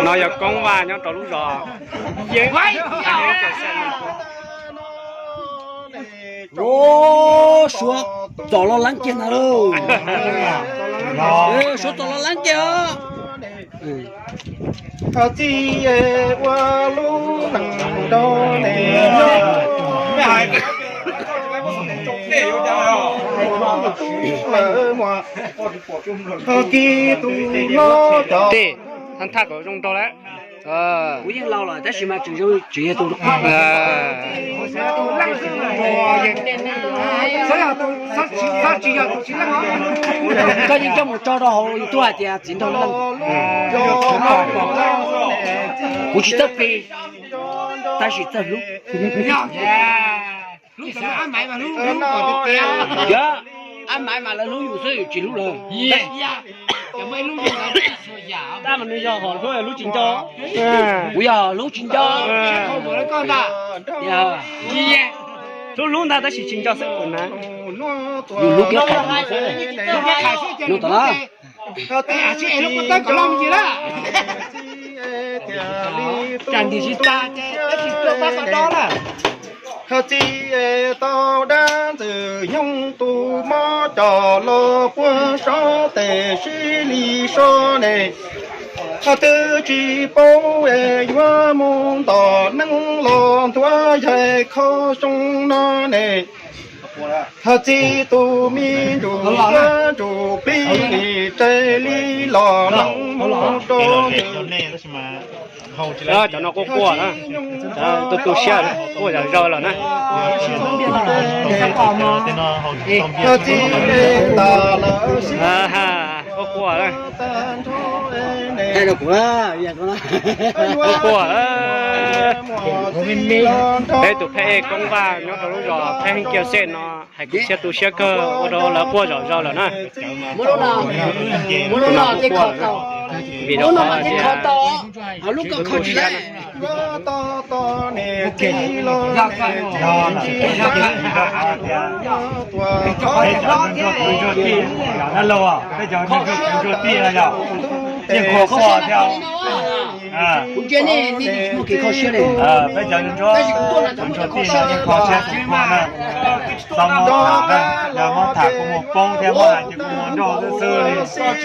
No yog koob vaj nyob rau lub zos. Suav txom los leeb kiag ntag lauj. Suav txom los leeb kiag os. Txij ua lub neej nrog ne, kis tus hlob cov. Tej thaj kom zoo nraug lawm. Kuv yeej laus lawm tab sis mas tseem zoo, tseem yog tus Koj yeej coj mus tso rau hauv YouTube hais tias txiv nraug leej. Kuv tsis txawj qi, tab sis txawj hlub. Yog, ab maiv mas lawv hlub yus xwb, yus tsis hlub lawv. Tab mas nws yog hom hlub hlub tsis nco. Kuv yog hom hlub tsis nco. Hlub hlub ntag tab sis tsis nco xwb na. Yus hlub kiag qhais no tom na. Txij tau dab ntxwg nyoog tus mob coj los puag sab tes sib li so ne, twb tsis paub yuav mus ntom neej los ntuav yaig kho xyoo no ne. Txij tus me ntsuj ntsuj plig nim tsaig li los neej mus rau cov no quaj quaj na, tu tu siab quaj zom zaws lawm na. Txij tas lawm sib quaj quaj, quaj quaj. Peb tus phab ej Koob Vaj nyob rau lub zos Phab Heeb Kiav Xej no hais kwv txhiaj tu siab kawg ua rau lawv quaj zom zaws lawm na. Vim rau qhov tias lub koj kho tsis tau. Peb cov ntsuag kwv ntsuag tij no yog yeej kho siab thiab. Kuv ntsia nej, nej tsis muaj kev kho siab li. Peb cov ntsuag kwv ntsuag tij no yeej kho siab tsis kho na. Txhob mob tham na, yog mob tham kuv mus poob thiab mob hais ces kuv mus nrog xwb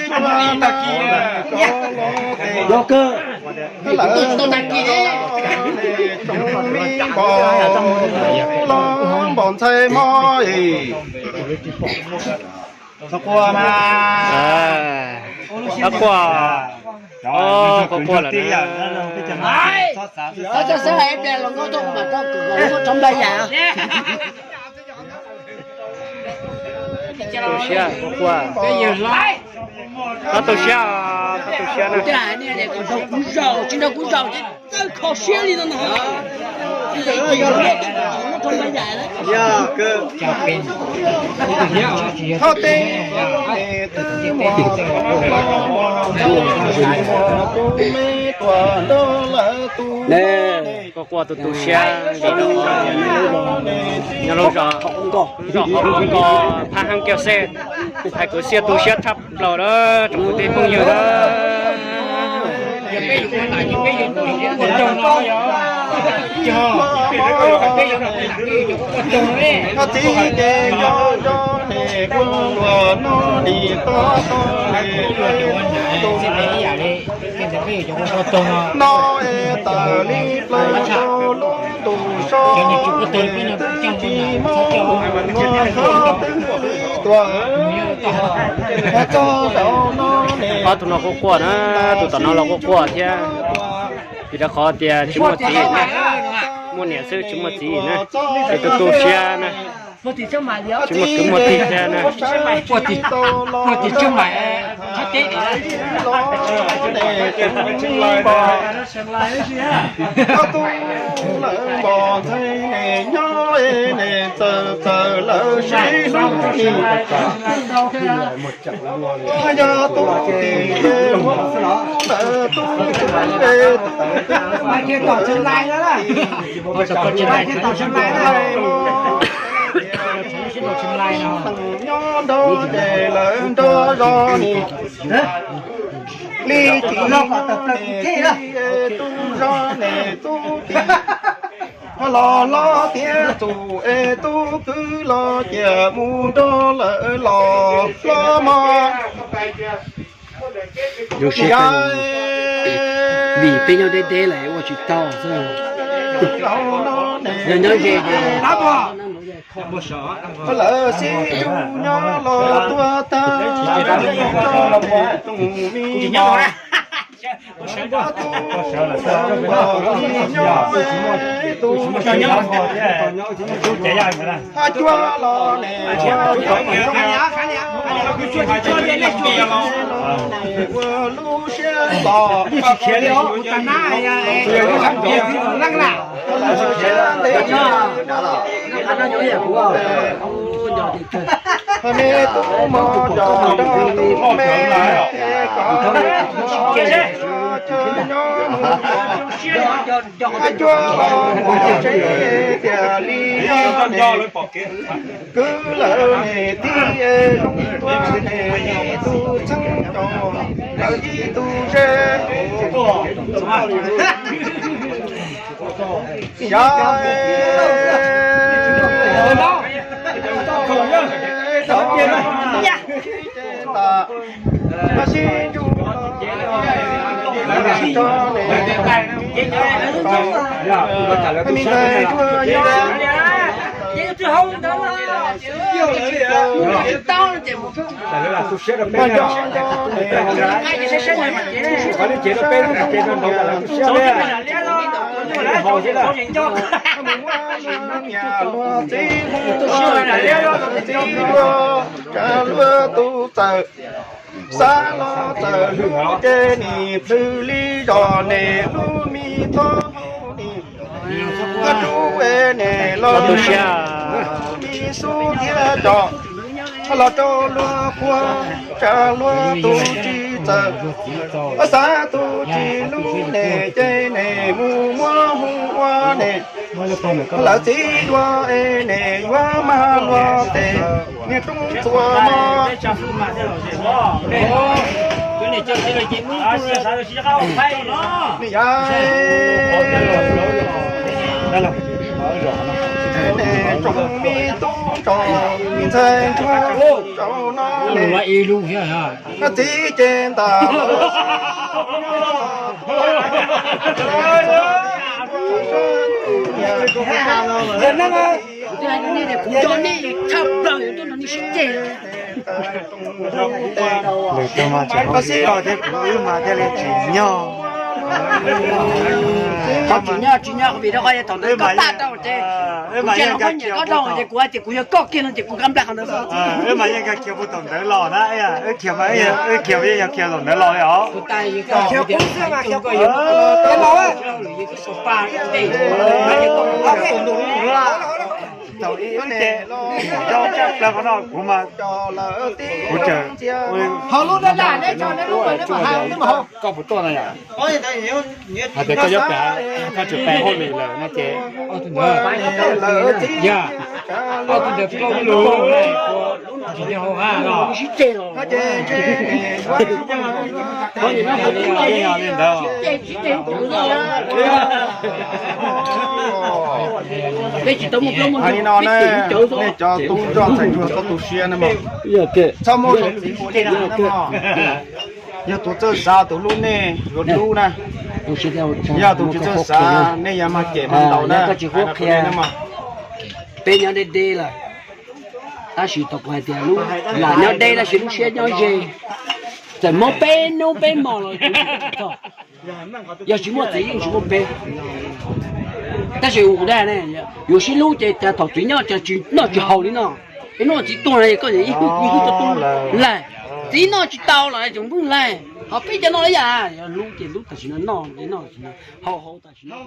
xwb li. Yog kawg. Npom ntxhais mob. Txhob quaj mas. Txhob quaj. Quaj quaj lawm. Txhob xav hais tias los nkauj tuaj kuv mam coj kwv los muab rov nplai yam. Tu siab, quaj quaj. Txhob tu siab, txhob tu siab na. Kuv hais nej tias kom nrog kuv zaum, tsis nrog kuv zaum ces txawj kho siab li no na. Thov tej twb muaj tus me tuaj nrog lawv tus ne. Quaj quaj tu tu siab, nyob lub zos Qhov Qub Nkos, Phab Heeb Kiav Xej, hais kwv txhiaj tu siab tshaj plaws na tsoom kwv tij phooj ywg na. Txiv ces nco nco ne, ua luaj no nim tob tob ne, no es tawm li plaws rau lub ntuj Ob tug no quaj quaj na, tus tom no los quaj quaj thiab. Vim rau qhov tias tsis muaj txiv, muaj niam xwb tsis muaj txiv na, ces tu tu siab na. Tsis muaj kwv muaj tij thiab na. Muaj txiv tsis muaj teb. Ob tug lawv npog ntxhais ne nyob ne txawm txawm lawv sib hlub ni. Yog tus tim muab lawv tub es tus twg nyob nrog ces lawv nrog zos ni. Li tsis tub zos ne tub tim los hlob tiav tus es tub kwv los cia mus nrog lawv los hlob mog. Vim peb nyob deb deb lawm ua tsis tau xwb. Yog nyob ze ces lawv sib hlub nyob los tuag tag, tus me tus nyob tus haj cuag los ne ua lub siab los me tub mos coj rau tus me kom chaw nyob mus cuag los mus tsev tiag li. Kwv lawv ne tib zoo tuag ne ib tug txheeb coj lawv ib tug ze. Yog sib ntsub me ntxhais ntsuag yog luag tus txawm xav los txawm hlub ces nim plhws li zos ne lub me txoj hau ni. Koj rub es ne los tu siab, lub me xub thiab cov los rau luag puag, tsam luag tus tsis txawm, xav tus tsis hlub ne ces ne mus muab hu ua ne. Lawv txiv dua es ne yuav mag luag tes niag rooj txuas mog. Yog tsoom me tub tsoom me ntxhais ntsuag tsaum no ne, txiv ces ntag. Kuv coj nej tshaj plaws yuav tuaj nrog nej sib ceg. Lwm tus mas tseem hauv tsis tau thiab, kuv wb mas thiaj li tsim nyog. Koj tsim nyog tsim nyog vim rau qhov yog thaum ntawd koj pab rau ces, kuv cia rau koj nyiam koj rau ces kuv hais tias kuv yog koj kiag no ces kuv nqa npla qhov ntawd xwb. Wb mas yeej nkag khiav puag thaum ntawd los na, wb khiav mas wb khiav yeej yog khiav thaum ntawd los li os. Thaum ib ne, coj tshaj plaws qhov no kuv mas kuv tseem, hauv lub dab dab neb tso neb lub mas neb mam hais neb mam hais. Koj puas tuaj no yom? Hais tias koj yuav pam, koj tsis pam hauj lwm lawm no ces, yog, ob tug ntawd koj lub lus, tsis yog hauv ha los. Hais li no ne, nej cov tub rog ntxhais ntsuag txhob tu siab na mog. Txhob muaj txiv ua li no na mog. Yog tus txawj xav tus hlub nej yuav hlub na. Yog tus tswv txheej xav nej yuav mag cem mag ntaus na, koj tsis qhuab qhia. Peb nyob deb deb lawm, tab sis tau kuv hais tias lub, lam nyob deb tab sis lub siab nyob ze. Txawm mob peb hnub peb hmo los tsis txog. Yog tsis muaj txiv yeej tsis muaj peb. Tab sis ua kuv dag ne, yuav sib hlub ces thaum txiv nyob ces tsis noj tsis haus li no. Ib hnub txiv tuag no koj ib hnub tuag laig, txiv noj tsis tau los tseem pheej laig, ho peb cov noj ib yam, yog hlub ces hlub tam sim no, noj ces noj, haus haus tam sim no.